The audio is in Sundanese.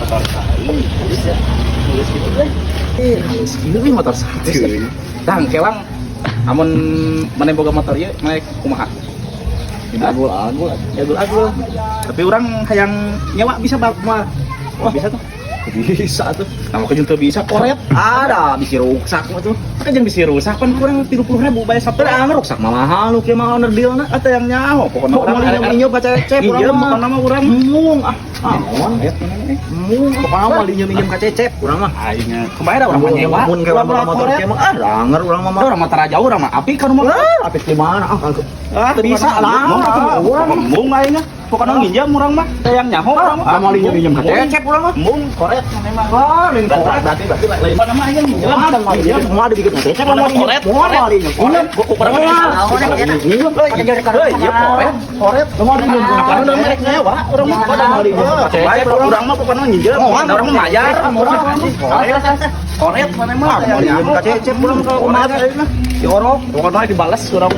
Motor saya bisa. Geus kitu teh. Eh, geus kieu we motor satu. Tah, kelang amun maneh boga motor ieu, maneh kumaha? Agul-agul. Ya agul-agul. Tapi urang hayang nyewa bisa bak mah. Wah, bisa tuh. Bisa tuh. Nah, makanya teu bisa koret. Ada bisa ruksak mah tuh. Kan jeung bisa rusak kan kurang 30.000 bayar Tapi sabtu. ah ruksak mah mahal nu kieu mah owner deal na. Atau yang nyaho pokoknya Kok mau minjem ka Cecep Iya, urang mah. pokoknya mah urang. Embung ah. Ah, naon? Ayat mana nih? Embung pokoknya mau minjem ka Cecep urang mah. Aing kemarin urang mah nyewa. Mun ke Urang urang motor koret. kieu mah ah ranger urang mah. Urang mah tara jauh, urang mah api kan rumah. Ah, apik di mana ah kan. Ah, Teu bisa lah. Urang embung aing mah. Pokoknya nginjem urang mah, teh yang nyaho urang mah. Ah, mau minjem ka Cecep urang mah. Embung koret maneh mah. Wah, lain koret. Berarti berarti lain mana mah aing nginjem. Mau ada mau minjem, mau ada dikit Cecep mau Koret, mau koret. minjem. Koret, gua kurang. Hei, iya koret, koret. Mau minjem. Apa urang mah rek nyewa, urang mah Ada mau minjem. Cecep urang mah pokoknya nginjem, urang mah mayar, urang mah koret. Koret maneh mah. Ah, mau minjem ka Cecep urang kalau kumaha Koret aing mah. Diorok, pokoknya dibales urang.